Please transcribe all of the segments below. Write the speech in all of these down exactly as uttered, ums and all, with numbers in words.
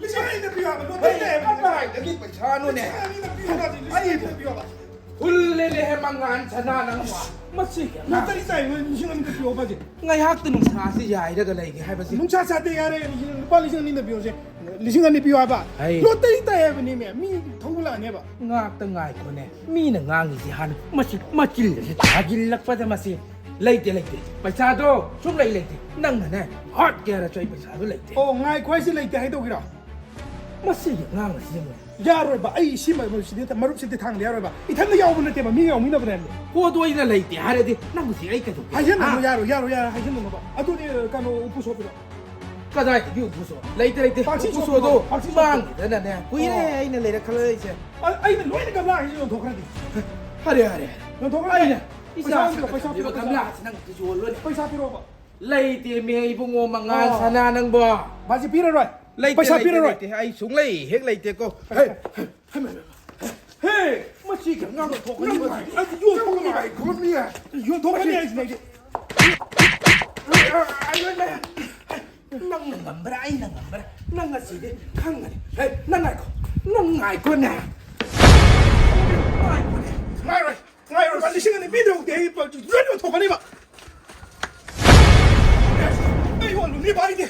ꯂꯤꯁꯤꯡ ꯑꯅꯤꯗ ꯄꯤꯌꯨ ꯍꯥꯏꯕ, ꯂꯣꯇꯔꯤ ꯇꯥꯏ ꯍꯥꯏꯕ꯫ ꯀꯗꯥꯏꯗꯒꯤ ꯄꯩꯁꯥꯅꯣꯅꯦ? ꯂꯤꯁꯤꯡ ꯑꯅꯤꯗ ꯄꯤꯌꯨ ꯍꯥꯏꯕ, ꯂꯤꯁꯤꯡ ꯑꯅꯤꯗ ꯄꯤꯌꯨ ꯍꯥꯏꯕ꯫ ꯍꯨꯜꯂꯦꯅꯦꯍꯦ, ꯃꯉꯥꯟ ꯁꯅꯥ ꯅꯪꯕꯣ꯫ ꯃꯁꯤꯒꯤ ꯑꯉꯥꯡ꯫ ꯂꯣꯇꯔꯤ ꯇꯥꯏ, ꯂꯤꯁꯤꯡ ꯑꯅꯤꯗ ꯄꯤꯌꯨ ꯍꯥꯏꯕ ꯍꯧꯖꯤꯛ꯫ ꯉꯥꯏꯍꯥꯛꯇ ꯅꯨꯡꯁꯥꯁꯤ ꯌꯥꯏꯔꯒ ꯂꯩꯒꯦ ꯍꯥꯏꯕꯁꯤ꯫ ꯅꯨꯡꯁꯥ ꯁꯥꯗꯦ, ꯌꯥꯔꯦ, ꯂꯤꯁꯤꯡ, ꯂꯨꯄꯥ ꯂꯤꯁꯤꯡ ꯑꯅꯤꯗ ꯄꯤꯌꯨꯁꯦ꯫ ꯂꯤꯁꯤꯡ ꯑꯅꯤ ꯄꯤꯌꯨ ꯍꯥꯏꯕ꯫ ꯍꯩ꯫ ꯂꯣꯇꯔꯤ ꯇꯥꯏ ꯍꯥꯏꯕꯅꯤꯃꯦ, ꯃꯤ ꯊꯧꯕ ꯂꯥꯛꯑꯅꯦꯕ꯫ ꯉꯥꯛꯇ ꯉꯥꯏꯈꯣꯅꯦ, ꯃꯤꯅ ꯉꯥꯡꯉꯤꯁꯤ ꯍꯥꯟꯅ ꯃꯁꯤ ꯃꯆꯤꯜ ꯑꯁꯤ ꯊꯥꯖꯤꯜꯂꯛꯄꯗ ꯃꯁꯤ꯫ ꯂꯩꯇꯦ, ꯂꯩꯇꯦ, ꯄꯩꯁꯥꯗꯣ ꯁꯨꯡꯂꯩ ꯂꯩꯇꯦ꯫ ꯅꯪꯅꯅꯦ ꯍꯥꯠꯀꯦ ꯍꯥꯏꯔꯁꯨ ꯑꯩ ꯄꯩꯁꯥꯗꯣ ꯂꯩꯇꯦ꯫ ꯑꯣ, ꯉꯥꯏꯈꯣ ꯍꯥꯏꯁꯤ ꯂꯩꯇꯦ ꯍꯥꯏꯗꯧꯒꯤꯔꯣ? ꯃꯁꯤꯒꯤ ꯑꯉꯥꯡ ꯑꯁꯤ ꯌꯦꯡꯉꯨ꯫ ꯌꯥꯔꯣꯏꯕ, ꯑꯩ ꯁꯤ ꯃꯔꯨꯞꯁꯤꯗꯤ, ꯃꯔꯨꯞꯁꯤꯗꯤ ꯊꯥꯡꯗ ꯌꯥꯔꯣꯏꯕ꯫ ꯏꯊꯟꯗ ꯌꯥꯎꯕ ꯅꯠꯇꯦꯕ, ꯃꯤ ꯌꯥꯎꯃꯤꯟꯅꯕꯅꯦ ꯍꯥꯏꯕꯅꯦ꯫ ꯍꯣ, ꯑꯗꯣ ꯑꯩꯅ ꯂꯩꯇꯦ ꯍꯥꯏꯔꯗꯤ ꯅꯪ ꯍꯧꯖꯤꯛ ꯑꯩ ꯀꯩꯗꯧꯒꯦ? ꯍꯥꯏꯖꯟꯅꯅꯨ, ꯍꯥ? ꯌꯥꯔꯣꯏ, ꯌꯥꯔꯣꯏ, ꯌꯥꯔꯣꯏ, ꯍꯥꯏꯖꯟꯅꯅꯨꯕ꯫ ꯑꯗꯨꯗꯤ, ꯀꯩꯅꯣ, ꯎꯄꯨ ꯁꯣꯞꯄꯤꯔꯣ? ꯀꯗꯥꯏꯗꯒꯤ ꯎꯄꯨ ꯁꯣꯞ? ꯂꯩꯇꯦ, ꯂꯩꯇꯦ꯫ ꯄꯥꯛꯁꯤ ꯎꯄꯨ ꯁꯣꯞꯄꯤꯔꯣ, ꯁꯣꯞꯗꯣ ꯄꯥꯛꯁꯤ ꯁꯣꯞꯄꯤꯔꯣ꯫ ꯃꯥꯡꯈꯤꯗꯅꯅꯦ ꯀꯨꯏꯔꯦ ꯑꯣ꯫ ꯑꯩꯅ ꯂꯩꯔ ꯈꯜꯂ ꯂꯩꯁꯦ꯫ ꯑ-, ꯑꯩꯅ ꯂꯣꯏꯅ ꯒꯝꯂꯥꯁꯤ ꯌꯣꯟꯊꯣꯛꯈ꯭ꯔꯗꯤ꯫ ꯐꯔꯦ, ꯐꯔꯦ, ꯐꯔꯦ꯫ ꯌꯣꯟꯊꯣꯛꯈ꯭ꯔꯗꯤ꯫ ꯑꯩꯅ ꯄꯩꯁꯥ ꯏꯆꯥꯁꯤꯡ ꯄꯤꯔꯣ, ꯄꯩꯁꯥ ꯄꯤꯔꯣ, ꯄꯩꯁꯥ ꯄꯤꯔꯣ꯫ ꯒꯝꯂꯥꯁꯤ ꯅꯪ ꯌꯣꯜꯂꯣꯅꯦ꯫ ꯄꯩꯁꯥ ꯄꯤꯔꯣꯕ꯫ ꯂꯩꯇꯦꯃꯦ ꯏꯕꯨꯡꯉꯣ, ꯃꯉꯥꯜ ꯑꯣ꯫ ꯁꯅꯥ ꯅꯪꯕꯣ꯫ ꯃꯥꯁꯤ ꯄꯤꯔꯔꯣꯏ꯫ ꯂꯩꯇꯦ, ꯄꯩꯁꯥ ꯂꯩꯇꯦ, ꯄꯤꯔꯔꯣꯏ꯫ ꯂꯩꯇꯦ꯫ ꯑꯩ ꯁꯨꯡꯂꯩ ꯍꯦꯛ ꯂꯩꯇꯦꯀꯣ꯫ ꯍꯦ, ꯍꯦ, ꯍꯦ, ꯍꯦ, ꯍꯦ, ꯃꯁꯤꯒꯤ ꯑꯉꯥꯡ ꯊꯣꯛꯀꯅꯤ, ꯃꯁꯤ꯫ ꯑꯩ ꯌꯣꯟꯊꯣꯛꯀꯅꯤ ꯍꯥꯏꯁꯤꯅꯦ ꯑꯩꯗꯤ꯫ ꯌꯣꯟꯊꯣꯛꯀꯅꯤ ꯍꯥꯏꯁꯤꯅꯦ ꯑꯩꯗꯤ꯫ ꯅꯪꯅ ꯉꯝꯕ꯭ꯔꯥ, ꯑꯩꯅ ꯉꯝꯕ꯭ꯔꯥ? ꯅꯪ ꯉꯁꯤꯗꯤ ꯈꯪꯒꯅꯤ꯫ ꯍꯦ, ꯅꯪ ꯉꯥꯏꯈꯣ, ꯅꯪ ꯉꯥꯏꯈꯣꯅꯦ꯫ ꯉꯥꯏꯈꯣꯅꯦ꯫ ꯉꯥꯏꯔꯣꯏ, ꯉꯥꯏꯔꯣꯏ, ꯂꯤꯁꯤꯡ ꯑꯅꯤ ꯄꯤꯗꯧꯗꯤ ꯑꯩ ꯂꯣꯏ ꯌꯣꯟꯊꯣꯛꯀꯅꯤꯕ꯫ ꯑꯩ ꯌꯣꯜꯂꯨꯅꯤꯕ ꯑꯩꯗꯤ꯫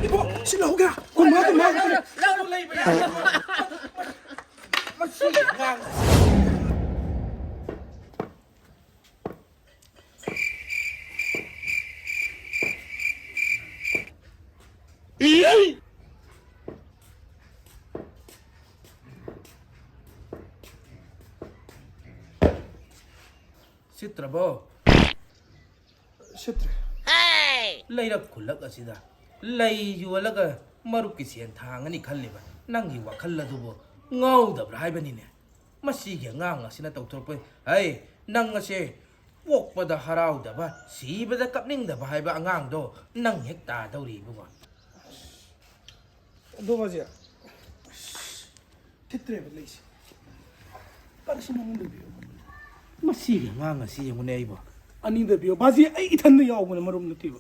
ꯏꯕꯣ, ꯁꯤ ꯂꯧꯍꯧꯒꯦꯔꯥ? ꯀꯨꯟꯃꯉꯥ, ꯀꯨꯟꯃꯉꯥ, ꯀꯨꯟꯃꯉꯥ꯫ ꯂꯧ, ꯂꯧ, ꯂꯩꯕ ꯌꯥꯏ꯫ ꯃꯁꯤꯒꯤ ꯑꯉꯥꯡ ꯑꯁꯤ꯫ ꯁꯤꯠꯇ꯭ꯔꯕꯣ? ꯁꯤꯠꯇ꯭ꯔꯦ꯫ ꯂꯩꯔꯛ ꯈꯨꯜꯂꯛ ꯑꯁꯤꯗ ꯂꯩ ꯌꯣꯜꯂꯒ ꯃꯔꯨꯞꯀꯤ ꯁꯦꯟ ꯊꯥꯡꯒꯅꯤ ꯈꯜꯂꯤꯕ ꯅꯪꯒꯤ ꯋꯥꯈꯜ ꯑꯗꯨꯕꯨ ꯉꯥꯎꯗꯕ꯭ꯔꯥ ꯍꯥꯏꯕꯅꯤꯅꯦ꯫ ꯃꯁꯤꯒꯤ ꯑꯉꯥꯡ ꯑꯁꯤꯅ ꯇꯧꯊꯣꯔꯛꯄ꯫ ꯍꯩ, ꯅꯪ ꯑꯁꯦ ꯄꯣꯛꯄꯗ ꯍꯔꯥꯎꯗꯕ, ꯁꯤꯕꯗ ꯀꯞꯅꯤꯡꯗꯕ ꯍꯥꯏꯕ ꯑꯉꯥꯡꯗꯣ ꯅꯪ ꯍꯦꯛ ꯇꯥꯗꯧꯔꯤ ꯏꯕꯨꯡꯉꯣ꯫ ꯑꯗꯣ ꯕꯥꯖꯤ, ꯊꯤꯠꯇ꯭ꯔꯦꯕ ꯂꯩꯁꯦ꯫ ꯄꯥꯛꯁꯤ ꯃꯅꯨꯡꯗ ꯄꯤꯌꯣ꯫ ꯃꯁꯤꯒꯤ ꯑꯉꯥꯡ ꯑꯁꯤ ꯌꯦꯡꯉꯨꯅꯦ ꯑꯩꯕꯣ꯫ ꯑꯅꯤꯗ ꯄꯤꯌꯣ꯫ ꯕꯥꯖꯤ, ꯑꯩ ꯏꯊꯟꯗ ꯌꯥꯎꯕꯅꯦ, ꯃꯔꯨꯞ ꯅꯠꯇꯦꯕ꯫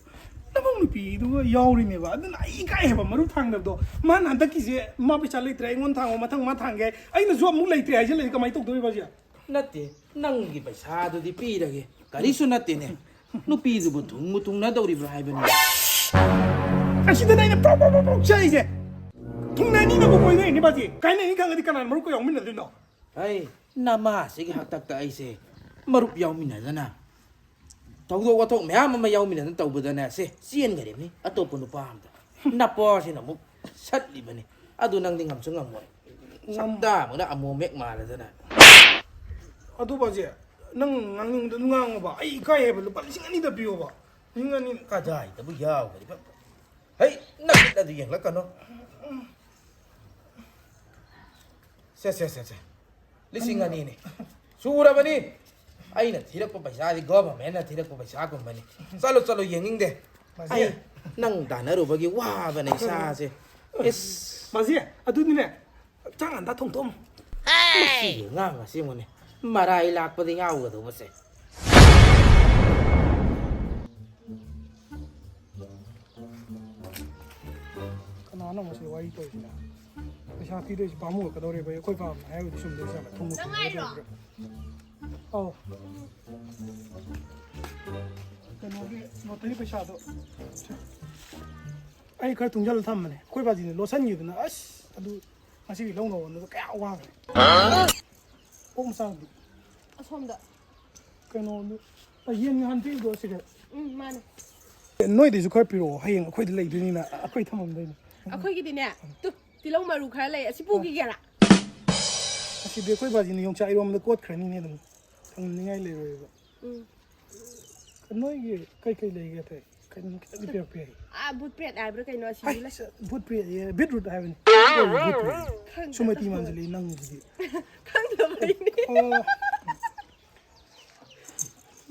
ꯅꯃꯧ ꯅꯨꯄꯤꯗꯨꯒ ꯌꯥꯎꯔꯤꯅꯦꯕ꯫ ꯑꯗꯨꯅ ꯑꯩ ꯏꯀꯥꯏ ꯍꯥꯏꯕ ꯃꯔꯨꯞ ꯊꯥꯡꯗꯕꯗꯣ꯫ ꯃꯥꯅ ꯍꯟꯗꯛꯀꯤꯁꯦ ꯃꯥ ꯄꯩꯁꯥ ꯂꯩꯇ꯭ꯔꯦ, ꯑꯩꯉꯣꯟꯗ ꯊꯥꯡꯉꯣ, ꯃꯊꯪ ꯃꯥ ꯊꯥꯡꯒꯦ꯫ ꯑꯩꯅꯁꯨ ꯑꯃꯨꯛ ꯂꯩꯇ꯭ꯔꯦ ꯍꯥꯏꯖꯤꯜꯂꯗꯤ ꯀꯃꯥꯏꯅ ꯇꯧꯗꯣꯏꯕ ꯕꯥꯖꯤ? ꯅꯠꯇꯦ, ꯅꯪꯒꯤ ꯄꯩꯁꯥꯗꯨꯗꯤ ꯄꯤꯔꯒꯦ꯫ ꯀꯔꯤꯁꯨ ꯅꯠꯇꯦꯅꯦ꯫ ꯅꯨꯄꯤꯗꯨꯕꯨ ꯊꯨꯡꯕꯨ ꯊꯨꯡꯅꯗꯧꯔꯤꯕ꯭ꯔꯥ ꯍꯥꯏꯕꯅꯤ꯫ ꯑꯁꯤꯗꯅꯦ ꯑꯩꯅ ꯄ꯭ꯔꯣꯛ ꯄ꯭ꯔꯣꯛ ꯄ꯭ꯔꯣꯛ ꯄ꯭ꯔꯣꯛ ꯆꯥꯛꯏꯁꯦ꯫ ꯊꯨꯡꯅꯅꯤꯅꯕꯨ ꯀꯣꯏꯅꯔꯤꯅꯦ ꯕꯥꯖꯤ꯫ ꯀꯥꯏꯅꯅꯤ ꯈꯪꯉꯗꯤ ꯀꯅꯥꯅ ꯃꯔꯨꯞꯀ ꯌꯥꯎꯃꯤꯟꯅꯗꯣꯏꯅꯣ? ꯑꯩ ꯅꯃꯥꯁꯤꯒꯤ ꯍꯥꯛꯇꯛꯇ ꯑꯩꯁꯦ ꯃꯔꯨꯞ ꯌꯥꯎꯃꯤꯟꯅꯗꯅ, ꯊꯧꯗꯣꯛ ꯋꯥꯊꯣꯛ ꯃꯌꯥꯝ ꯑꯃ ꯌꯥꯎꯃꯤꯟꯅꯗꯅ ꯇꯧꯕꯗꯅꯦ, ꯁꯦ, ꯆꯦꯟꯈꯔꯤꯕꯅꯤ ꯑꯇꯣꯞꯄ ꯅꯨꯄꯥ ꯑꯝꯗ꯫ ꯅꯄꯥꯁꯤꯅ ꯑꯃꯨꯛ ꯁꯠꯂꯤꯕꯅꯤ꯫ ꯑꯗꯨ ꯅꯪꯗꯤ ꯉꯝꯁꯨ ꯉꯝꯃꯣꯏ꯫ ꯉꯝ- ꯁꯛꯇꯥ ꯑꯃꯅ ꯑꯃꯣꯃꯦꯛ ꯃꯥꯜꯂꯗꯅ꯫ ꯑꯗꯨ ꯕꯥꯖꯤ, ꯅꯪ ꯉꯥꯡꯅꯤꯡꯕꯗꯣ ꯑꯗꯨꯝ ꯉꯥꯡꯉꯣꯕ꯫ ꯑꯩ ꯏꯀꯥꯏ ꯍꯥꯏꯕ, ꯂꯨꯄꯥ ꯂꯤꯁꯤꯡ ꯑꯅꯤꯗ ꯄꯤꯌꯣꯕ꯫ ꯂꯤꯁꯤꯡ ꯑꯅꯤ꯫ ꯀꯗꯥꯏꯗꯕꯨ ꯌꯥꯎꯈ꯭ꯔꯤꯕ? ꯍꯩ, ꯅꯪ ꯑꯗꯨ ꯌꯦꯡꯂꯛꯀꯅꯨ꯫ ꯁꯦ, ꯁꯦ, ꯁꯦ, ꯁꯦ꯫ ꯂꯤꯁꯤꯡ ꯑꯅꯤꯅꯤ꯫ ꯁꯨꯔꯕꯅꯤ꯫ ꯑꯩꯅ ꯊꯤꯔꯛꯄ ꯄꯩꯁꯥꯗꯤ government ꯅ ꯊꯤꯔꯛꯄ ꯄꯩꯁꯥꯒꯨꯝꯕꯅꯤ꯫ ꯆꯠꯂꯣ, ꯆꯠꯂꯣ, ꯌꯦꯡꯅꯤꯡꯗꯦ꯫ ꯕꯥꯖꯤ꯫ ꯑꯩ ꯅꯪ ꯇꯥꯟꯅꯔꯨꯕꯒꯤ ꯋꯥꯕꯅ ꯏꯁꯥꯁꯦ꯫ ꯏꯁ꯫ ꯕꯥꯖꯤ, ꯑꯗꯨꯗꯤꯅꯦ, ꯆꯥꯛ ꯉꯟꯇꯥ ꯊꯣꯡꯊꯣꯛꯑꯝꯃꯣ꯫ ꯃꯁꯤꯒꯤ ꯑꯉꯥꯡ ꯑꯁꯤ ꯌꯦꯡꯉꯨꯅꯦ꯫ ꯃꯔꯥꯏ ꯂꯥꯛꯄꯗ ꯌꯥꯎꯒꯗꯧꯕꯁꯦ꯫ ꯀꯅꯥꯅꯣ ꯉꯁꯤ ꯋꯥꯔꯤ ꯇꯧꯔꯤꯁꯤꯅ? ꯄꯩꯁꯥ ꯄꯤꯗꯣꯏꯁꯤ ꯄꯥꯝꯃꯨꯔꯛꯀꯗꯧꯔꯦꯕ꯫ ꯑꯩꯈꯣꯏ ꯄꯥꯝꯅ ꯍꯥꯏꯔꯨꯗꯤ ꯆꯨꯝꯗꯣꯏ ꯖꯥꯠꯂ? ꯊꯣꯡꯕ ꯊꯣꯡꯕ ꯇꯧꯕ꯭ꯔꯥ? ꯑꯧ꯫ ꯀꯩꯅꯣꯒꯤ lottery ꯄꯩꯁꯥꯗꯣ ꯑꯩ ꯈꯔ ꯇꯨꯡꯁꯤꯜꯂ ꯊꯝꯕꯅꯦ꯫ ꯑꯩꯈꯣꯏ ꯕꯥꯖꯤꯅ ꯂꯣꯠꯁꯤꯟꯈꯤꯗꯅ, ꯑꯁ, ꯑꯗꯨ ꯉꯁꯤꯒꯤ ꯂꯧꯅꯕ ꯍꯣꯠꯅꯕꯗ ꯀꯌꯥ ꯋꯥꯈ꯭ꯔꯦ꯫ ꯑꯣꯛ ꯃꯆꯥꯗꯨ꯫ ꯑꯁꯣꯝꯗ꯫ ꯀꯩꯅꯣꯗꯨ, ꯑ, ꯌꯦꯟ ꯉꯍꯥꯟ ꯄꯤꯕꯗꯣ ꯑꯁꯤꯗ꯫ ꯎꯝ, ꯃꯥꯅꯦ꯫ ꯅꯣꯏꯗꯩꯁꯨ ꯈꯔ ꯄꯤꯔꯛꯑꯣ, ꯍꯌꯦꯡ ꯑꯩꯈꯣꯏꯗ ꯂꯩꯗꯣꯏꯅꯤꯅ ꯑꯩꯈꯣꯏ ꯊꯝꯃꯝꯗꯣꯏꯅꯤ꯫ ꯑꯩꯈꯣꯏꯒꯤꯗꯤꯅꯦ, ꯇꯨ, ꯇꯤꯜꯍꯧ ꯃꯔꯨ ꯈꯔ ꯂꯩ, ꯑꯁꯤ ꯄꯨꯈꯤꯒꯦꯔꯥ? ꯑꯁꯤꯗꯤ ꯑꯩꯈꯣꯏ ꯕꯥꯖꯤꯅ ꯌꯣꯡꯆꯥꯛ ꯏꯔꯣꯝꯕꯗ ꯀꯣꯠꯈ꯭ꯔꯅꯤꯅꯦ ꯑꯗꯨꯝ꯫ ꯊꯝꯅꯤꯡꯉꯥꯏ ꯂꯩꯔꯣꯏꯕ꯫ ꯎꯝ꯫ ꯅꯣꯏꯒꯤ ꯀꯩꯀꯩ ꯂꯩꯒꯦ ꯑꯇꯩ? ꯀꯩꯅꯣ ꯈꯤꯇꯪꯗꯤ ꯄꯤꯔꯛꯄ ꯌꯥꯏ꯫ ꯑꯥ, ꯕꯨꯠ ꯕ꯭ꯔꯦꯗ ꯍꯥꯏꯕ꯭ꯔꯥ ꯀꯩꯅꯣ ꯑꯁꯤꯗꯤ ꯍꯥꯏ, ꯂꯩ? ꯁ-, ꯕꯨꯠ ꯕ꯭ꯔꯦꯗ ꯑꯦ, ꯕꯤꯠꯔꯨꯠ ꯍꯥꯏꯕꯅꯤ꯫ ꯈꯪꯗꯦ꯫ ꯁꯨꯃꯇꯤ ꯃꯥꯟꯁꯤꯜꯂꯛꯏ ꯅꯪꯒꯤꯁꯤꯗꯤ꯫ ꯈꯪꯗꯕꯩꯅꯦ꯫ ꯑꯣ꯫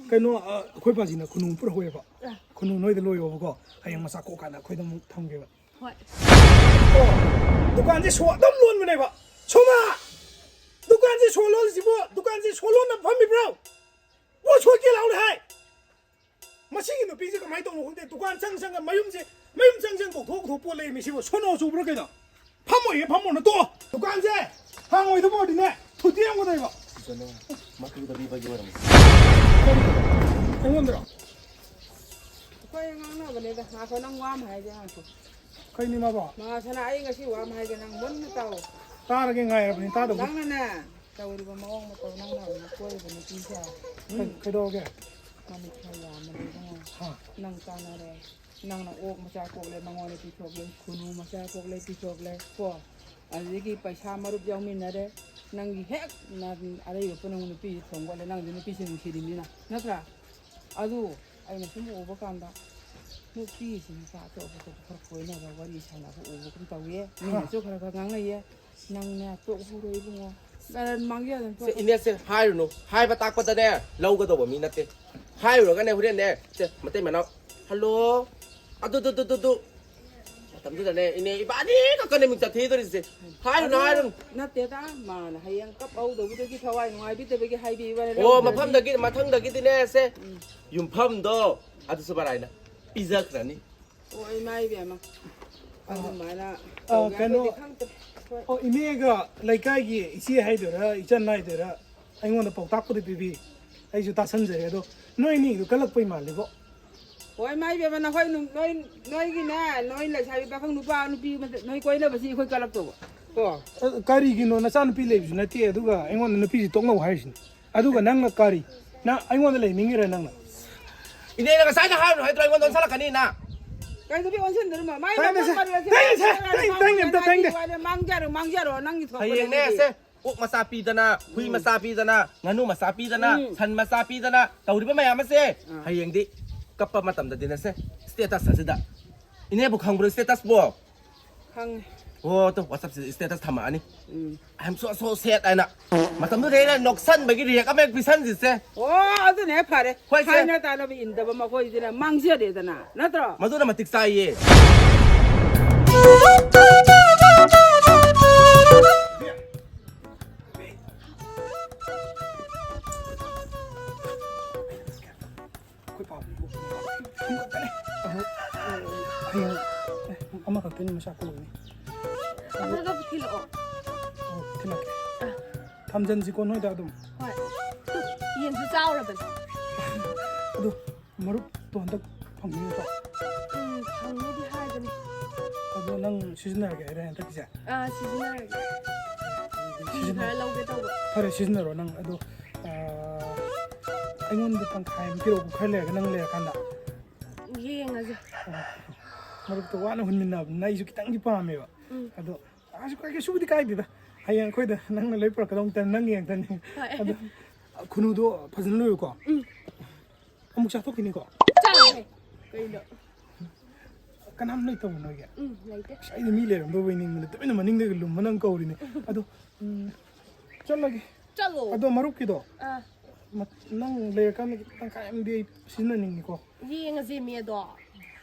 ꯀꯩꯅꯣ, ꯑ, ꯑꯩꯈꯣꯏ ꯄꯥꯁꯤꯅ ꯈꯨꯅꯨ ꯄꯨꯔꯛꯍꯧꯋꯦꯕ꯫ ꯈꯨꯅꯨ ꯅꯣꯏꯗ ꯂꯣꯏꯌꯣꯕꯀꯣ꯫ ꯍꯌꯦꯡ ꯃꯆꯥ ꯀꯣꯛꯀꯥꯟꯗ ꯑꯩꯈꯣꯏꯗ ꯑꯃꯨꯛ ꯊꯝꯒꯦꯕ꯫ ꯍꯣꯏ꯫ ꯑꯣ, ꯗꯨꯀꯥꯟꯁꯦ ꯁꯣ ꯑꯗꯨꯝ ꯂꯣꯟꯕꯅꯦꯕ꯫ ꯁꯣꯃꯥ! ꯗꯨꯀꯥꯟꯁꯦ ꯁꯣ ꯂꯣꯜꯂꯤꯁꯤꯕꯨ, ꯗꯨꯀꯥꯟꯁꯦ ꯁꯣ ꯂꯣꯟꯅ ꯐꯝꯃꯤꯕ꯭ꯔꯣ? ꯄꯣꯠ ꯁꯣꯠꯀꯦ ꯂꯥꯎꯅ ꯍꯥꯏ꯫ ꯃꯁꯤꯒꯤ ꯅꯨꯄꯤꯁꯦ ꯀꯃꯥꯏꯅ ꯇꯧꯅꯣ ꯈꯪꯗꯦ꯫ ꯗꯨꯀꯥꯟ ꯆꯪ ꯆꯪꯉ ꯃꯌꯨꯝꯁꯦ, ꯃꯌꯨꯝ ꯆꯪ ꯆꯪ ꯀꯧꯊꯣꯛ ꯀꯧꯊꯣꯛ ꯄꯣꯠ ꯂꯩ꯫ ꯃꯤꯁꯤꯕꯨ ꯁꯣꯅꯣ ꯆꯨꯕ꯭ꯔꯥ ꯀꯩꯅꯣ? ꯐꯝꯃꯣꯏꯌꯦ, ꯐꯝꯃꯣ ꯅꯇꯣꯛꯑꯣ꯫ ꯗꯨꯀꯥꯟꯁꯦ ꯍꯥꯡꯉꯣꯏꯗꯕ ꯑꯣꯏꯔꯗꯤꯅꯦ, ꯊꯨꯗꯦꯛ ꯑꯃꯒꯗꯣꯏꯕ꯫ ꯁꯤꯗꯅꯦ, ꯃꯇꯨꯗ ꯄꯤꯕꯒꯤ ꯑꯣꯏꯔꯝꯅꯤ꯫ ꯑꯩꯉꯣꯟꯗꯔꯣ? ꯑꯩꯈꯣꯏ ꯉꯥꯡꯅꯕꯅꯦꯗ꯫ ꯉꯥꯏꯈꯣ, ꯅꯪ ꯋꯥ ꯑꯃ ꯍꯥꯏꯒꯦ, ꯉꯥꯏꯈꯣ꯫ ꯀꯩꯅꯤ ꯃꯥꯕꯣ? ꯃꯉꯥꯜ ꯁꯅꯥ, ꯑꯩ ꯉꯁꯤ ꯋꯥ ꯑꯃ ꯍꯥꯏꯒꯦ, ꯅꯪ ꯃꯨꯟꯅ ꯇꯥꯎ꯫ ꯇꯥꯔꯒꯦ, ꯉꯥꯏꯔꯕꯅꯤ, ꯇꯥꯗꯧꯕ꯫ ꯅꯪꯅꯅꯦ, ꯇꯧꯔꯤꯕ ꯃꯑꯣꯡ ꯃꯇꯧ, ꯅꯪꯅ ꯍꯧꯖꯤꯛ ꯀꯣꯏꯔꯤꯕ ꯅꯨꯄꯤꯁꯦ, ꯎꯝ, ꯀꯩ-, ꯀꯩꯗꯧꯔꯒꯦ? ꯃꯃꯤꯠ ꯈꯔ ꯌꯥꯝꯕꯅꯦ ꯏꯕꯨꯡꯉꯣ꯫ ꯍꯥ꯫ ꯅꯪ ꯆꯥꯟꯅꯔꯦ꯫ ꯅꯪꯅ ꯑꯣꯛ ꯃꯆꯥ ꯀꯣꯛꯂꯦ ꯃꯉꯣꯟꯗ ꯄꯤꯊꯣꯛꯂꯦ, ꯈꯨꯅꯨ ꯃꯆꯥ ꯀꯣꯛꯂꯦ ꯄꯤꯊꯣꯛꯂꯦ ꯀꯣ, ꯑꯗꯨꯗꯒꯤ ꯄꯩꯁꯥ ꯃꯔꯨꯞ ꯌꯥꯎꯃꯤꯟꯅꯔꯦ, ꯅꯪꯒꯤ ꯍꯦꯛ ꯅ-, ꯑꯔꯩꯕ ꯄꯨꯝꯅꯃꯛ ꯅꯨꯄꯤꯁꯦ ꯊꯣꯡꯒꯠꯂꯦ, ꯅꯪꯗꯤ ꯅꯨꯄꯤꯁꯦ ꯅꯨꯡꯁꯤꯔꯤꯕꯅꯤꯅ, ꯅꯠꯇ꯭ꯔꯥ? ꯑꯗꯨ ꯑꯩꯅ ꯁꯨꯝ ꯎꯕ ꯀꯥꯟꯗ ꯅꯨꯄꯤꯁꯤ ꯅꯨꯄꯥ ꯑꯇꯣꯞ ꯑꯇꯣꯞꯄ ꯈꯔ ꯀꯣꯏꯅꯕ ꯋꯥꯔꯤ ꯁꯥꯟꯅꯕ ꯎꯕꯒꯨꯝ ꯇꯧꯏ, ꯃꯤꯅꯁꯨ ꯈꯔ ꯈꯔ ꯉꯥꯡꯅꯩꯌꯦ꯫ ꯅꯪꯅꯦ ꯇꯣꯛꯍꯧꯔꯣ ꯏꯕꯨꯡꯉꯣ꯫ ꯀꯔꯟ ꯃꯥꯡꯖꯧ ꯑꯗꯨꯝ ꯁꯦ, ꯇꯣꯛꯍꯧꯔꯣ꯫ ꯏꯅꯦ, ꯁꯦ, ꯍꯥꯏꯔꯨꯅꯨ꯫ ꯍꯥꯏꯕ ꯇꯥꯛꯄꯗꯅꯦ ꯂꯧꯒꯗꯧꯕ ꯃꯤ ꯅꯠꯇꯦ꯫ ꯍꯥꯏꯔꯨꯔꯒꯅꯦ ꯍꯣꯔꯦꯟꯅꯦ, ꯁꯦ, ꯃꯇꯩ ꯃꯅꯥꯎ, "ꯍꯜꯂꯣ, ꯑꯗꯨ, ꯗꯨ, ꯗꯨ, ꯗꯨ, ꯗꯨ, ꯃꯇꯝꯗꯨꯗꯅꯦ ꯏꯅꯦ ꯏꯕꯥꯅꯤ ꯈꯛꯇꯅꯦ ꯃꯤꯡ ꯆꯠꯊꯤꯗꯣꯔꯤꯁꯦ꯫ ꯍꯥꯏꯔꯨꯅꯨ, ꯑꯗꯨ ꯍꯥꯏꯔꯨꯅꯨ꯫ ꯅꯠꯇꯦꯗ, ꯃꯥꯅ ꯍꯌꯦꯡ ꯀꯞꯍꯧꯗꯕꯗꯨꯗꯒꯤ ꯊꯋꯥꯏ ꯅꯨꯡꯉꯥꯏꯕꯤꯗꯕꯒꯤ ꯍꯥꯏꯕꯤꯕ ꯋꯥꯅꯤ, ꯑꯣ, ꯂꯧꯗ꯭ꯔꯗꯤ꯫ ꯃꯐꯝꯗꯒꯤ, ꯃꯊꯪꯗꯒꯤꯗꯤꯅꯦ ꯁꯦ, ꯎꯝ꯫ ꯌꯨꯝꯐꯝꯗꯣ ꯑꯗꯨꯁꯨ ꯃꯔꯥꯏꯅ ꯄꯤꯖꯈ꯭ꯔꯅꯤ꯫ ꯑꯣ, ꯏꯃꯥ ꯏꯕꯦꯝꯃ꯫ ꯑꯗꯨꯃꯥꯏꯅ ꯑ, ꯇꯧꯒꯦ ꯀꯩꯅꯣ, ꯍꯥꯏꯕꯗꯤ ꯈꯪꯗꯦ꯫ ꯍꯣꯏ꯫ ꯑꯣ, ꯏꯅꯦꯒ ꯂꯩꯀꯥꯏꯒꯤ ꯏꯆꯦ ꯍꯥꯏꯗꯣꯏꯔꯥ, ꯏꯆꯟ ꯍꯥꯏꯗꯣꯏꯔꯥ, ꯑꯩꯉꯣꯟꯗ ꯄꯥꯎꯇꯥꯛꯄꯨꯗꯤ ꯄꯤꯕꯤ꯫ ꯑꯩꯁꯨ ꯇꯥꯁꯟꯖꯔꯦ꯫ ꯑꯗꯣ ꯅꯣꯏ ꯑꯅꯤꯗꯨ ꯀꯜꯂꯛꯄꯩ ꯃꯥꯜꯂꯤꯕꯣ꯫ ꯍꯣꯏ, ꯏꯃꯥ ꯏꯕꯦꯝꯃ, ꯅꯈꯣꯏ ꯅꯨ-, ꯅꯣꯏ, ꯅꯣꯏꯒꯤꯅꯦ, ꯅꯣꯏ ꯂꯩꯁꯥꯕꯤ ꯄꯥꯈꯪ ꯅꯨꯄꯥ ꯅꯨꯄꯤ ꯃꯁꯦ-, ꯅꯣꯏ ꯀꯣꯏꯅꯕꯁꯤ ꯑꯩꯈꯣꯏ ꯀꯜꯂꯛꯇꯧꯕ꯫ ꯀꯣ? ꯑ, ꯀꯔꯤꯒꯤꯅꯣ? ꯅꯆꯥꯅꯨꯄꯤ ꯂꯩꯕꯁꯨ ꯅꯠꯇꯦ, ꯑꯗꯨꯒ ꯑꯩꯉꯣꯟꯗ ꯅꯨꯄꯤꯁꯤ ꯇꯣꯛꯅꯧ ꯍꯥꯏꯔꯤꯁꯤꯅꯤ꯫ ꯑꯗꯨꯒ ꯅꯪꯅ ꯀꯔꯤ? ꯅꯪ ꯑꯩꯉꯣꯟꯗ ꯂꯩꯅꯤꯡꯉꯤꯔ ꯅꯪꯅ? ꯏꯅꯦꯅ ꯉꯁꯥꯏꯅ ꯍꯥꯏꯔꯨꯅꯨ ꯍꯥꯏꯗ꯭ꯔꯣ, ꯑꯩꯉꯣꯟꯗ ꯑꯣꯟꯁꯜꯂꯛꯀꯅꯤꯅ? ꯀꯩꯗꯧꯕꯤ ꯑꯣꯟꯁꯤꯟꯗꯣꯏꯅꯣ? ꯃꯥꯏ ꯇꯥꯏꯅꯦ, ꯃꯐꯝ ꯁꯦ꯫ ꯃꯔꯤꯜ ꯑꯁꯤ ꯇꯥꯏꯅꯦ, ꯁꯦ꯫ ꯃꯥꯏ ꯇꯥꯏꯅꯦ, ꯇꯥꯏꯅꯦ, ꯑꯝꯇ ꯇꯥꯏꯅꯦ꯫ ꯃꯥꯡꯖꯔꯣ, ꯃꯥꯡꯖꯔꯣ, ꯅꯪꯒꯤ ꯊꯣꯛꯄꯅꯦ ꯅꯪꯒꯤ꯫ ꯁꯦ꯫ ꯑꯣꯛ ꯃꯆꯥ ꯄꯤꯗꯅ, ꯍꯨꯏ ꯎꯝ꯫ ꯃꯆꯥ ꯄꯤꯗꯅ, ꯉꯥꯅꯨ ꯃꯆꯥ ꯄꯤꯗꯅ, ꯎꯝ꯫ ꯁꯟ ꯃꯆꯥ ꯄꯤꯗꯅ ꯇꯧꯔꯤꯕ ꯃꯌꯥꯝ ꯑꯁꯦ ꯑꯥ꯫ ꯍꯌꯦꯡꯗꯤ ꯀꯞꯄ ꯃꯇꯝꯗꯗꯤꯅꯦ ꯁꯦ, status ꯑꯁꯤꯗ, ꯏꯅꯦꯕꯨ ꯈꯪꯕ꯭ꯔꯣ status ꯄꯣ? ꯈꯪꯉꯦ꯫ ꯑꯣ, ꯇꯨ, WhatsApp ꯁꯤꯗ status ꯊꯝꯃꯛꯑꯅꯤ꯫ ꯎꯝ꯫ "I am so, so sad" ꯍꯥꯏꯅ꯫ ꯃꯇꯝꯗꯨꯗ ꯑꯩꯅ ꯅꯣꯛꯁꯟꯕꯒꯤ react ꯑꯃ ꯍꯦꯛ ꯄꯤꯁꯟꯁꯤꯁꯦ꯫ ꯑꯣ, ꯑꯗꯨꯅ ꯍꯦꯛ ꯐꯔꯦ꯫ ꯍꯣꯏ, ꯁꯦ꯫ ꯍꯥꯏꯅ ꯇꯥꯅꯕ ꯏꯟꯗꯕ ꯃꯈꯣꯏꯁꯤꯅ ꯃꯥꯡꯖꯔꯦꯗꯅ, ꯅꯠꯇ꯭ꯔꯣ? ꯃꯗꯨꯅ ꯃꯇꯤꯛ ꯆꯥꯏꯌꯦ꯫ ꯑꯩꯈꯣꯏ ꯄꯥꯕꯨꯡ ꯊꯣꯛꯄꯅꯦ꯫ ꯍꯌꯦꯡ ꯑꯃꯈꯛꯇꯅꯤ ꯃꯁꯥ ꯀꯣꯛꯏꯅꯦ꯫ ꯑꯃꯒ ꯊꯤꯜꯂꯛꯑꯣ꯫ ꯑꯣ, ꯊꯤꯜꯂꯛꯀꯦ꯫ ꯑꯥ꯫ ꯊꯝꯖꯟꯁꯤꯀꯣ ꯅꯣꯏꯗ ꯑꯗꯨꯝ꯫ ꯍꯣꯏ꯫ ꯌꯦꯟꯁꯨ ꯆꯥꯎꯔꯕꯅꯤ꯫ ꯑꯗꯣ ꯃꯔꯨꯞꯇꯣ ꯍꯟꯗꯛ ꯐꯪꯅꯤ ꯅꯠꯇ꯭ꯔꯣ? ꯎꯝ, ꯐꯪꯅꯤꯗꯤ ꯍꯥꯏꯕꯅꯤ꯫ ꯑꯗꯣ ꯅꯪ ꯁꯤꯖꯤꯟꯅꯔꯒꯦ ꯍꯥꯏꯔꯦ ꯍꯟꯗꯛꯀꯤꯁꯦ? ꯑꯥ, ꯁꯤꯖꯤꯟꯅꯔꯒꯦ꯫ ꯐꯤ ꯁꯤꯖꯤꯟꯅ-, ꯈꯔ ꯂꯧꯒꯦ ꯇꯧꯕ꯫ ꯐꯔꯦ, ꯁꯤꯖꯤꯟꯅꯔꯣ ꯅꯪ꯫ ꯑꯗꯣ, ꯑꯥ, ꯑꯩꯉꯣꯟꯗ ꯇꯪꯈꯥꯏ ꯑꯃ ꯄꯤꯔꯛꯎ, ꯈꯔ ꯂꯩꯔꯒ ꯅꯪ ꯂꯩꯔꯀꯥꯟꯗ꯫ ꯌꯦꯡꯉꯁꯦ꯫ ꯑꯥ, ꯃꯔꯨꯞꯇꯣ ꯋꯥꯅ ꯍꯨꯟꯃꯤꯟꯅꯕꯅꯤꯅ ꯑꯩꯁꯨ ꯈꯤꯇꯪꯗꯤ ꯄꯥꯝꯃꯦꯕ꯫ ꯎꯝ꯫ ꯑꯗꯣ, ꯑꯁ, ꯀꯩ-, ꯀꯩꯁꯨꯕꯨꯗꯤ ꯀꯥꯏꯗꯦꯗ꯫ ꯍꯌꯦꯡ ꯑꯩꯈꯣꯏꯗ ꯅꯪꯅ ꯂꯣꯏ ꯄꯨꯔꯛꯀꯗꯧ ꯅꯠꯇꯦ, ꯅꯪ ꯌꯦꯡꯉꯛꯇꯅꯤ꯫ ꯍꯣꯏ꯫ ꯑꯗꯣ, ꯈꯨꯅꯨꯗꯣ ꯐꯖꯅ ꯂꯣꯏꯌꯨꯀꯣ꯫ ꯎꯝ꯫ ꯑꯃꯨꯛ ꯆꯥꯊꯣꯛꯈꯤꯅꯤꯀꯣ? ꯆꯥꯔꯣꯏꯍꯦ꯫ ꯀꯩꯅꯣ? ꯀꯅꯥꯝ ꯂꯩꯇꯕ ꯅꯣꯏꯒꯤ? ꯎꯝ, ꯂꯩꯇꯦ꯫ ꯑꯁ, ꯑꯩꯗꯤ ꯃꯤ ꯂꯩꯔꯝꯗꯧꯕꯩ ꯅꯤꯡꯕꯅꯦ, ꯇꯨꯃꯤꯟꯅ ꯃꯅꯤꯡꯗꯒꯤ ꯂꯨꯝꯃ ꯅꯪ ꯀꯧꯔꯤꯅꯦ꯫ ꯑꯗꯣ, ꯎꯝ, ꯆꯠꯂꯒꯦ꯫ ꯆꯠꯂꯣ꯫ ꯑꯗꯣ ꯃꯔꯨꯞꯀꯤꯗꯣ, ꯑꯥ꯫ ꯃ-, ꯅꯪ ꯂꯩꯔꯀꯥꯟꯗ ꯈꯤꯇꯪ ꯇꯪꯈꯥꯏ ꯑꯃꯗꯤ ꯑꯩ ꯁꯤꯖꯤꯟꯅꯅꯤꯡꯉꯤꯀꯣ꯫ ꯌꯦꯡꯉꯁꯦ ꯃꯤ ꯑꯗꯣ꯫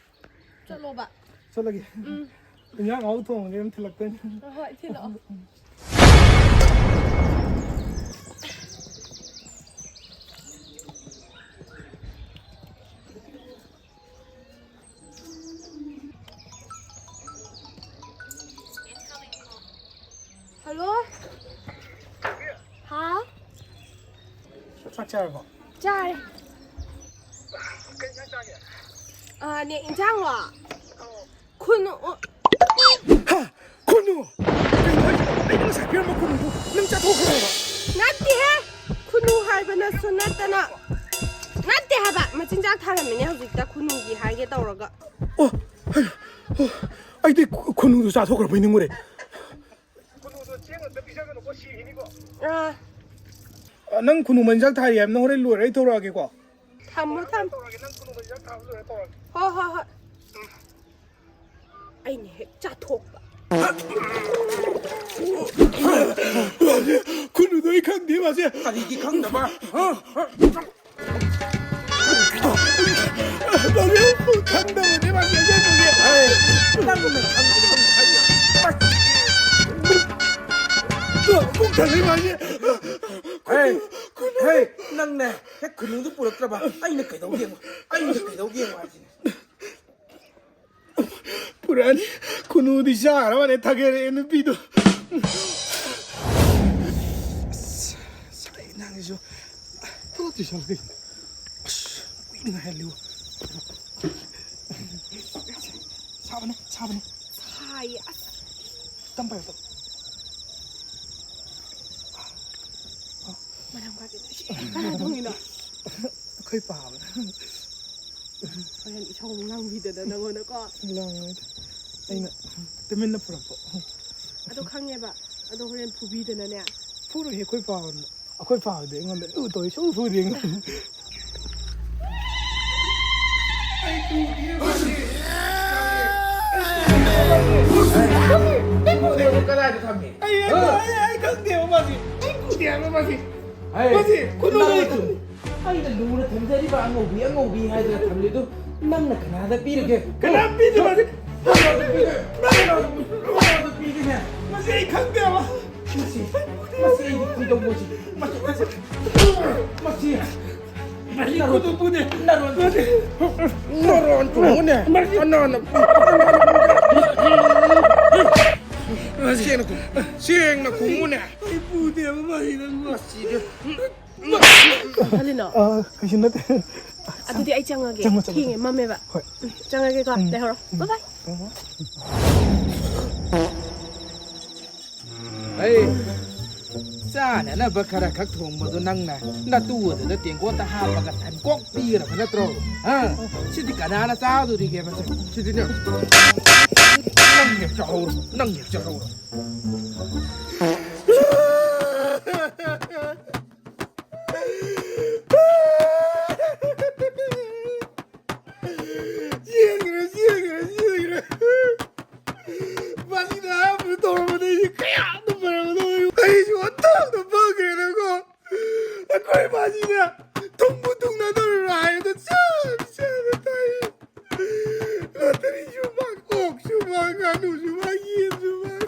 ꯆꯠꯂꯣꯕ꯫ ꯆꯠꯂꯒꯦ꯫ ꯎꯝ꯫ ꯏꯟꯖꯥꯡ ꯑꯍꯥꯎ ꯊꯣꯡꯉꯒꯦ ꯑꯗꯨꯝ ꯊꯤꯜꯂꯛꯇꯣꯏꯅꯦ꯫ ꯍꯣꯏ, ꯍꯣꯏ, ꯊꯤꯜꯂꯛꯑꯣ꯫ ꯍꯜꯂꯣ꯫ ꯍꯥꯎ꯫ ꯆꯥꯛ ꯆꯥꯔꯕꯣ? ꯆꯥꯔꯦ꯫ ꯀꯩ ꯏꯟꯖꯥꯡ ꯆꯥꯒꯦ? ꯑꯥ, ꯅꯦ, ꯏꯟꯖꯥꯡꯂꯣ? ꯑꯧ꯫ ꯈꯨꯅꯨ, ꯑꯣ꯫ ꯍꯥ? ꯈꯨꯅꯨ? ꯀꯩꯅꯣ ꯍꯥꯏꯁꯤꯕꯣ? ꯑꯩꯅ ꯉꯁꯥꯏ ꯄꯤꯔꯝꯕ ꯈꯨꯅꯨꯗꯨ ꯅꯪ ꯆꯥꯊꯣꯛꯈ꯭ꯔꯕ? ꯅꯠꯇꯦꯍꯦ! ꯈꯨꯅꯨ ꯍꯥꯏꯕꯅꯁꯨ ꯅꯠꯇꯅ, ꯅꯠꯇꯦ ꯍꯥꯏꯕ, ꯃꯆꯤꯟꯖꯥꯛ ꯊꯥꯔꯝꯃꯤꯅꯦ ꯍꯧꯖꯤꯛꯇ, ꯈꯨꯅꯨꯒꯤ ꯍꯥꯏꯒꯦ ꯇꯧꯔꯒ꯫ ꯑꯣ, ꯍꯩ, ꯑꯣ, ꯑꯩꯗꯤ ꯈꯨ-, ꯈꯨꯅꯨꯗꯨ ꯆꯥꯊꯣꯛꯈ꯭ꯔꯕꯣꯏ ꯅꯤꯡꯉꯨꯔꯦ꯫ ꯈꯨꯅꯨꯗꯣ ꯆꯦꯡ ꯑꯝꯇ ꯄꯤꯖꯒꯅꯨꯀꯣ, ꯁꯤꯈꯤꯅꯤꯀꯣ꯫ ꯑꯥ꯫ ꯑ, ꯅꯪ ꯈꯨꯅꯨ ꯃꯆꯤꯟꯖꯥꯛ ꯊꯥꯔꯤ ꯍꯥꯏꯕꯅ ꯍꯣꯔꯦꯟ ꯂꯣꯏꯔ ꯑꯩ ꯇꯧꯔꯛꯑꯒꯦꯀꯣ꯫ ꯊꯝꯃꯣ, ꯊꯝꯃꯣ꯫ ꯇꯧꯔꯒꯦ, ꯅꯪ ꯈꯨꯅꯨ ꯃꯆꯤꯟꯖꯥꯛ ꯊꯥꯕ ꯂꯣꯏꯔ ꯇꯧꯔꯒꯦ꯫ ꯍꯣꯏ, ꯍꯣꯏ, ꯍꯣꯏ꯫ ꯑꯩꯅ ꯍꯦꯛ ꯆꯥꯊꯣꯛꯄ꯫ ꯈꯨꯅꯨꯗꯣ ꯑꯩ ꯈꯪꯗꯦ ꯃꯥꯁꯦ꯫ ꯀꯔꯤꯒꯤ ꯈꯪꯗꯕ? ꯍꯥ? ꯃꯥꯁꯦ ꯈꯪꯗꯕꯅꯦ ꯃꯥꯁꯦ ꯑꯁꯦꯡꯕꯒꯤ꯫ ꯍꯦ, ꯅꯪꯅ ꯈꯪꯗꯕ ꯈꯪꯗꯕ꯫ ꯄꯨꯛ ꯊꯜꯂꯦ ꯃꯥꯁꯦ꯫ ꯍꯦ, ꯈꯨꯅꯨ, ꯈꯨꯅꯨ꯫ ꯍꯦ, ꯅꯪꯅꯦ ꯍꯦꯛ ꯈꯨꯅꯨꯗꯨ ꯄꯨꯔꯛꯇ꯭ꯔꯕ ꯑꯩꯅ ꯀꯩꯗꯧꯒꯦ ꯌꯦꯡꯉꯣ, ꯑꯩꯅ ꯀꯩꯗꯧꯒꯦ ꯌꯦꯡꯉꯣ ꯍꯥꯏꯁꯤꯅꯦ꯫ ꯄꯨꯔꯛꯑꯅꯤ꯫ ꯈꯨꯅꯨꯗꯤ ꯆꯥꯈ꯭ꯔꯕꯅꯦ ꯊꯥꯒꯦꯔꯛꯑꯦ ꯅꯨꯄꯤꯗꯣ꯫ ꯑꯁ, ꯁꯥꯏ ꯅꯪꯁꯤꯁꯨ꯫ ꯊꯣꯛꯂꯛꯇ꯭ꯔꯤ ꯁꯥꯂꯥ ꯀꯩꯒꯤꯅꯣ? ꯑꯁ, ꯀꯨꯏꯅ ꯉꯥꯏꯍꯜꯂꯤꯕꯣ꯫ ꯁꯥꯕꯅꯦ, ꯁꯥꯕꯅꯦ꯫ ꯁꯥꯏꯌꯦ, ꯑꯁ꯫ ꯇꯝ ꯄꯥꯏꯌꯣ, ꯇꯝ꯫ ꯃꯅꯝ ꯀꯥꯏꯗꯦ, ꯅꯨꯡꯁꯤ꯫ ꯀꯅꯥ ꯊꯣꯡꯉꯤꯅꯣ? ꯑꯩꯈꯣꯏ ꯄꯥꯕꯅ꯫ ꯍꯣꯔꯦꯟ ꯏꯁꯧ ꯑꯃꯨꯛ ꯂꯥꯡꯕꯤꯗꯅ ꯅꯪꯉꯣꯟꯗꯀꯣ꯫ ꯂꯥꯡꯉꯣꯏꯗ꯫ ꯑꯩꯅ ꯇꯨꯃꯤꯟꯅ ꯄꯨꯔꯛꯄ꯫ ꯑꯗꯣ ꯈꯪꯉꯦꯕ꯫ ꯑꯗꯣ ꯍꯣꯔꯦꯟ ꯐꯨꯕꯤꯗꯅꯅꯦ꯫ ꯐꯨꯔꯣꯏꯍꯦ, ꯑꯩꯈꯣꯏ ꯄꯥꯕꯅ꯫ ꯑꯩꯈꯣꯏ ꯄꯥꯕꯗꯤ ꯑꯩꯉꯣꯟꯗ ꯂꯨ ꯇꯧꯏ, ꯁꯨꯡꯐꯨ ꯐꯨꯗꯦ ꯑꯩꯉꯣꯟꯗ꯫ ꯑꯩ ꯄꯨꯗꯦ ꯃꯥꯁꯦ꯫ ꯑꯩ ꯄꯨꯗꯦ꯫ ꯀꯗꯥꯏꯗ ꯊꯝꯃꯤ? ꯑꯩ, ꯑꯩ, ꯑꯩ, ꯑꯩ ꯈꯪꯗꯦꯕ ꯃꯥꯁꯦ꯫ ꯑꯩ ꯄꯨꯗꯦ ꯍꯥꯏꯕ ꯃꯥꯁꯦ꯫ ꯍꯩ, ꯃꯁꯤ ꯈꯨꯅꯨ ꯅꯪ ꯂꯩ꯫ ꯆꯨꯝ-, ꯑꯩꯅ ꯂꯨꯅ ꯊꯝꯖꯔꯤꯕ ꯑꯉꯧꯕꯤ, ꯑꯉꯧꯕꯤ ꯍꯥꯏꯗꯅ ꯊꯝꯂꯤꯗꯨ ꯅꯪꯅ ꯀꯅꯥꯗ ꯄꯤꯔꯒꯦ? ꯀꯅꯥ ꯄꯤꯗꯦ ꯃꯁꯤ? ꯅꯪ ꯅꯪ ꯅꯪ ꯄꯤꯗꯦꯅꯦ꯫ ꯃꯁꯤ ꯑꯩ ꯈꯪꯗꯦꯕ꯫ ꯃꯁꯤ, ꯃꯁꯤ ꯑꯩꯗꯤ ꯈꯪꯗꯧꯕꯁꯤ꯫ ꯃꯁꯤ, ꯃꯁꯤ, ꯃꯁꯤ꯫ ꯃꯁꯤ ꯅꯔꯣꯟ-, ꯈꯨꯅꯨ ꯄꯨꯗꯦ꯫ ꯅꯔꯣꯟ-, ꯃꯁꯤ ꯅꯔꯣꯟ ꯆꯨꯝꯃꯨꯅꯦ꯫ ꯃꯁꯤ ꯑꯅꯥꯅ ꯁꯦꯡꯅ ꯈꯨꯝ-, ꯁꯦꯡꯅ ꯈꯨꯝꯃꯨꯅꯦ꯫ ꯑꯩ ꯄꯨꯗꯦꯕ ꯃꯁꯤ ꯅꯪꯕꯨ꯫ ꯃꯁꯤꯗꯤ꯫ ꯀꯔꯤꯅꯣ? ꯑ, ꯀꯩꯁꯨ ꯅꯠꯇꯦ꯫ ꯑꯗꯨꯗꯤ ꯑꯩ ꯆꯪꯉꯒꯦ꯫ ꯆꯪꯉꯣ, ꯆꯪꯉꯣ, ꯊꯦꯡꯉꯦ, ꯆꯪꯉꯣ꯫ ꯃꯝꯃꯦꯕ꯫ ꯍꯣꯏ꯫ ꯎꯝ, ꯆꯪꯉꯒꯦꯀꯣ꯫ ꯎꯝ꯫ ꯂꯩꯍꯧꯔꯣ꯫ ꯎꯝ꯫ ꯕꯥꯏ ꯕꯥꯏ꯫ ꯑꯩ ꯆꯥꯅꯅꯕ ꯈꯔ ꯈꯛ ꯊꯣꯡꯕꯗꯣ ꯅꯪꯅ ꯅꯇꯨ ꯑꯗꯨꯗ ꯇꯦꯡꯀꯣꯠꯇ ꯍꯥꯞꯄꯒ ꯊꯟꯀꯣꯛ ꯄꯤꯈ꯭ꯔꯕ ꯅꯠꯇ꯭ꯔꯣ? ꯍꯥ? ꯁꯤꯗꯤ ꯀꯅꯥꯅ ꯆꯥꯗꯣꯔꯤꯒꯦ ꯃꯁꯦ? ꯁꯤꯗꯤꯅꯦ, ꯅꯪ ꯍꯦꯛ ꯆꯥꯍꯧꯔꯣ, ꯅꯪ ꯍꯦꯛ ꯆꯥꯍꯧꯔꯣ꯫ ꯆꯦꯟꯈ꯭ꯔꯦ, ꯆꯦꯟꯈ꯭ꯔꯦ, ꯆꯦꯟꯈ꯭ꯔꯦ꯫ ꯃꯁꯤꯅ ꯑꯩ ꯃꯥꯁꯤꯅ ꯊꯨꯝꯕꯨ ꯊꯨꯡꯅꯗꯧꯔꯤꯕ꯭ꯔꯥ ꯍꯥꯏꯕꯗ ꯆꯞ ꯆꯥꯅ ꯇꯥꯏ꯫ ꯂꯣꯇꯔꯤꯁꯨ ꯃꯥꯡ, ꯑꯣꯛꯁꯨ ꯃꯥꯡ, ꯉꯥꯅꯨꯁꯨ ꯃꯥꯡ, ꯌꯦꯟꯁꯨ ꯃꯥꯡ꯫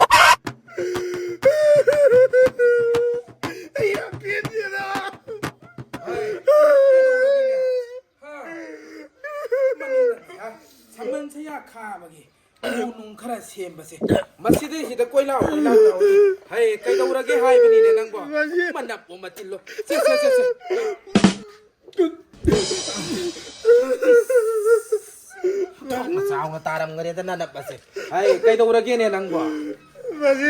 ꯑꯩ ꯌꯥꯝ ꯄꯦꯟꯗꯦꯗ꯫ ꯍꯥ? ꯃꯅꯨꯡꯗ, ꯍꯥ? ꯁꯃꯟ ꯁꯌꯥ ꯈꯥꯕꯒꯤ ꯎ ꯅꯨꯡ ꯈꯔ ꯁꯦꯝꯕꯁꯦ꯫ ꯃꯁꯤꯗꯩꯁꯤꯗ ꯀꯣꯏꯂꯥꯎ ꯀꯣꯏꯂꯥꯎ ꯂꯥꯎꯔꯤ꯫ ꯍꯩ, ꯀꯩꯗꯧꯔꯒꯦ ꯍꯥꯏꯕꯅꯤꯅꯦ ꯅꯪꯕꯣ? ꯃꯁꯤ ꯃꯅꯞ ꯑꯃ ꯇꯤꯜꯂꯣ꯫ ꯁꯦ, ꯁꯦ, ꯁꯦ, ꯁꯦ꯫ ꯊꯣꯛꯅ ꯆꯥꯎꯅ ꯇꯥꯔꯝꯒꯅꯤꯗ ꯅꯅꯞ ꯑꯁꯦ꯫ ꯍꯩ, ꯀꯩꯗꯧꯔꯒꯦꯅꯦ ꯅꯪꯕꯣ? ꯃꯁꯤ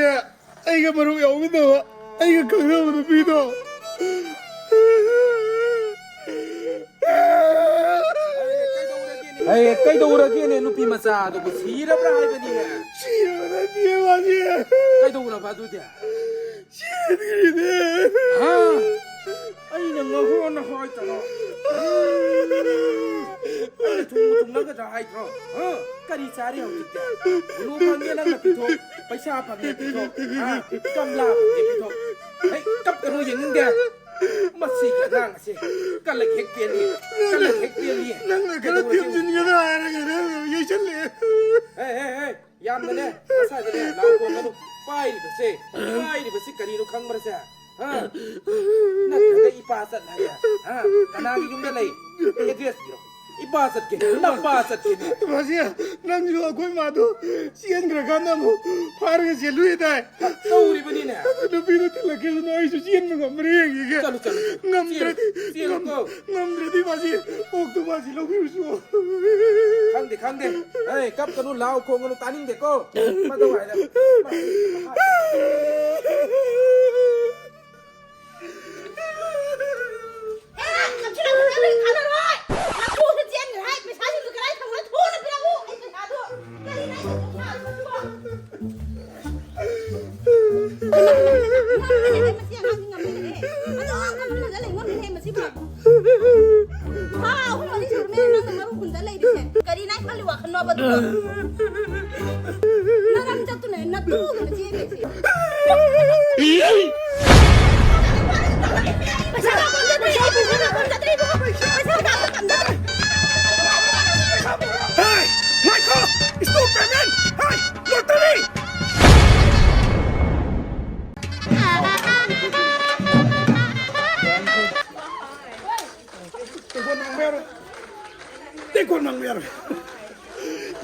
ꯑꯩꯒ ꯃꯔꯨꯞ ꯌꯥꯎꯃꯤꯟꯅꯕ, ꯑꯩꯒ ꯈꯪꯅꯕ ꯅꯨꯄꯤꯗꯣ꯫ ꯍꯩ, ꯀꯩꯗꯧꯔꯒꯦꯅꯦ ꯅꯨꯄꯤ ꯃꯆꯥꯗꯨꯕꯨ? ꯁꯤꯔꯕ꯭ꯔꯥ ꯍꯥꯏꯕꯅꯤꯅꯦ? ꯁꯤꯔꯕ ꯅꯠꯇꯦ ꯃꯥꯁꯦ꯫ ꯀꯩꯗꯧꯔꯕ ꯑꯗꯨꯗꯤ? ꯆꯦꯟꯈ꯭ꯔꯤꯅꯦ꯫ ꯍꯥ? ꯑꯩꯅ ꯉꯍꯣꯅ ꯍꯥꯏꯗ꯭ꯔꯣ? ꯑꯩꯅ ꯊꯨꯝ ꯊꯨꯝꯂꯒꯗ꯭ꯔꯥ ꯍꯥꯏꯗ꯭ꯔꯣ? ꯍꯥ? ꯀꯔꯤ ꯆꯥꯔꯤ ꯍꯧꯖꯤꯛꯇꯤ? ꯎꯅꯨ ꯐꯪꯉꯦ ꯅꯪꯅ ꯄꯤꯊꯣꯛ, ꯄꯩꯁꯥ ꯐꯪꯉꯦ ꯄꯤꯊꯣꯛ, ꯍꯥ? ꯒꯝꯂꯥ ꯐꯪꯉꯦ ꯄꯤꯊꯣꯛ꯫ ꯍꯩ, ꯀꯞꯀꯅꯨ, ꯌꯦꯡꯅꯤꯡꯗꯦ꯫ ꯃꯁꯤꯒꯤ ꯑꯉꯥꯡ ꯑꯁꯤ ꯀꯂꯛ ꯍꯦꯛ ꯄꯦꯜꯂꯤ, ꯀꯂꯛ ꯍꯦꯛ ꯄꯦꯜꯂꯤ꯫ ꯅꯪꯅ ꯈꯔ ꯀꯩꯗꯧꯔꯒꯦ? ꯊꯦꯝꯖꯤꯟꯒꯗ꯭ꯔꯥ ꯍꯥꯏꯔꯒ ꯅꯪꯅ ꯌꯩꯁꯜꯂꯛꯑꯦ꯫ ꯍꯦ, ꯍꯦ, ꯍꯦ, ꯌꯥꯝꯅꯅꯦ, ꯃꯁꯥꯗꯅꯦ ꯂꯥꯎ ꯈꯣꯡꯒꯅꯨ꯫ ꯄꯥꯏꯔꯤꯕꯁꯦ, ꯄꯥꯏꯔꯤꯕꯁꯦ ꯀꯔꯤꯅꯣ ꯈꯪꯕ꯭ꯔꯁꯦ? ꯍꯥ? ꯅꯠꯇ꯭ꯔꯒ ꯏꯄꯥ ꯆꯠ ꯍꯥꯏꯌꯦ? ꯍꯥ? ꯀꯅꯥꯒꯤ ꯌꯨꯝꯗ ꯂꯩ? ꯑꯦꯗ꯭ꯔꯦꯁ ꯄꯤꯔꯣ꯫ ꯏꯄꯥ ꯆꯠꯀꯦ, ꯅꯄꯥ ꯆꯠꯀꯦꯅꯦ꯫ ꯃꯁꯤ ꯅꯪꯁꯨ ꯑꯩꯈꯣꯏ ꯃꯥꯗꯣ ꯆꯦꯟꯈ꯭ꯔꯀꯥꯟꯗ ꯑꯃꯨꯛ ꯐꯥꯔꯒ ꯆꯦꯜꯂꯨꯏ ꯇꯥꯏ꯫ ꯇꯧꯔꯤꯕꯅꯤꯅꯦ꯫ ꯑꯗꯨ ꯅꯨꯄꯤꯗꯣ ꯊꯤꯜꯂꯛꯀꯦꯗꯅ ꯑꯩꯁꯨ ꯆꯦꯟꯕ ꯉꯝꯕ꯭ꯔꯥ ꯌꯦꯡꯈꯤꯒꯦ꯫ ꯆꯠꯂꯨ, ꯆꯠꯂꯨ, ꯆꯠꯂꯨ꯫ ꯉꯝꯗ꯭ꯔꯗꯤ, ꯆꯦꯜꯂꯨ, ꯉꯝ-, ꯆꯦꯜꯂꯨꯀꯣ꯫ ꯉꯝꯗ꯭ꯔꯗꯤ ꯃꯥꯁꯤ ꯑꯣꯛꯇꯣ ꯃꯥꯁꯤ ꯂꯧꯕꯤꯔꯨꯁꯨ꯫ ꯈꯪꯗꯦ, ꯈꯪꯗꯦ꯫ ꯑꯦ, ꯀꯞꯀꯅꯨ, ꯂꯥꯎ ꯈꯣꯡꯒꯅꯨ, ꯇꯥꯅꯤꯡꯗꯦꯀꯣ꯫ ꯃꯗꯨ ꯍꯥꯏꯔ-, ꯑꯦ, ꯅꯪ ꯅꯞꯁꯤꯜꯂꯛꯄꯗꯣ ꯑꯩ ꯀꯥꯟꯅꯔꯣꯏ꯫ ꯅꯪ ꯊꯣꯛꯑꯁꯨ ꯆꯦꯟꯈ꯭ꯔꯦ ꯍꯥꯏ, ꯄꯩꯁꯥꯁꯤꯡꯗꯣ ꯀꯗꯥꯏ ꯊꯝꯈ꯭ꯔꯦ? ꯊꯨꯅ ꯄꯤꯔꯛꯎ꯫ ꯑꯩ ꯄꯩꯁꯥꯗꯣ ꯀꯔꯤꯅꯣ ꯑꯩꯅ ꯄꯩꯁꯥ ꯑꯗꯨꯕꯣ? ꯉꯝꯃꯦꯅꯦꯍꯦ, ꯃꯁꯤ ꯑꯉꯥꯡꯁꯤ ꯉꯝꯃꯦꯅꯦꯍꯦ꯫ ꯑꯗꯣ ꯅꯞꯁꯤꯜꯂꯒ ꯂꯩ ꯉꯝꯃꯦꯅꯦꯍꯦ ꯃꯁꯤꯕꯣ꯫ ꯊꯥ ꯑꯍꯨꯝ ꯃꯔꯤ ꯁꯨꯔꯝꯃꯦ ꯅꯪꯅ ꯃꯔꯨ ꯍꯨꯟꯗ ꯂꯩꯔꯤꯁꯦ꯫ ꯀꯔꯤ ꯅꯪ ꯈꯜꯂꯤ ꯋꯥꯈꯜꯅꯣꯕ ꯑꯗꯨꯕꯣ? ꯅꯔꯝ ꯆꯠꯇꯨꯅ ꯅꯠꯇꯨꯗꯅ ꯆꯦꯜꯂꯤꯁꯦ꯫ ꯄꯩꯁꯥ ꯀꯥꯞꯄꯝꯗ ꯃꯥꯡꯕ ꯌꯥꯔꯣꯏ꯫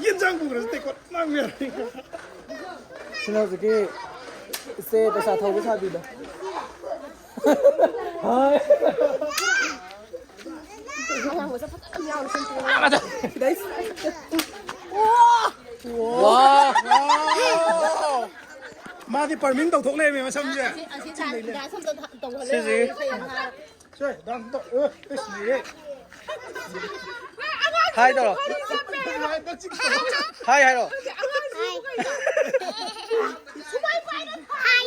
ꯌꯦꯟꯁꯥꯡ ꯄꯨꯈ꯭ꯔꯁꯨ ꯇꯦꯡꯀꯣꯠ ꯃꯥꯡꯕ ꯌꯥꯔꯣꯏ꯫ ꯁꯤꯅ ꯍꯧꯖꯤꯛꯀꯤ ꯏꯆꯦ ꯄꯩꯁꯥ ꯊꯧꯕ ꯁꯥꯕꯤꯗꯣ꯫ ꯍꯣꯏ꯫ ꯑꯉꯥꯡ ꯃꯆꯥ ꯐꯖꯅ ꯌꯥꯎꯔꯦ ꯁꯤꯗꯩꯁꯤꯗ꯫ ꯋꯥ! ꯃꯥꯗꯤ ꯄꯥꯔꯃꯤꯡ ꯇꯧꯊꯣꯛ ꯂꯩꯔꯝꯃꯦ ꯃꯁꯝꯁꯦ꯫ ꯑꯁꯤ, ꯑꯁꯤ ꯗꯥꯟꯁ, ꯗꯥꯟꯁ ꯑꯝꯇ ꯊꯥ-, ꯇꯧꯍꯜꯂꯣ꯫ ꯁꯤꯁꯤ꯫ ꯏꯁꯩ ꯑꯃ ꯊꯥꯔꯣ꯫ ꯁꯦ, ꯗꯥꯟꯁ ꯑꯝꯇ, ꯑꯦ, ꯏꯁ, ꯅꯩꯔꯦ꯫ ꯍꯥꯏ ꯇꯧꯔꯣ꯫ ꯍꯥꯏ ꯍꯥꯏꯔꯣ꯫ ꯍꯥꯏ꯫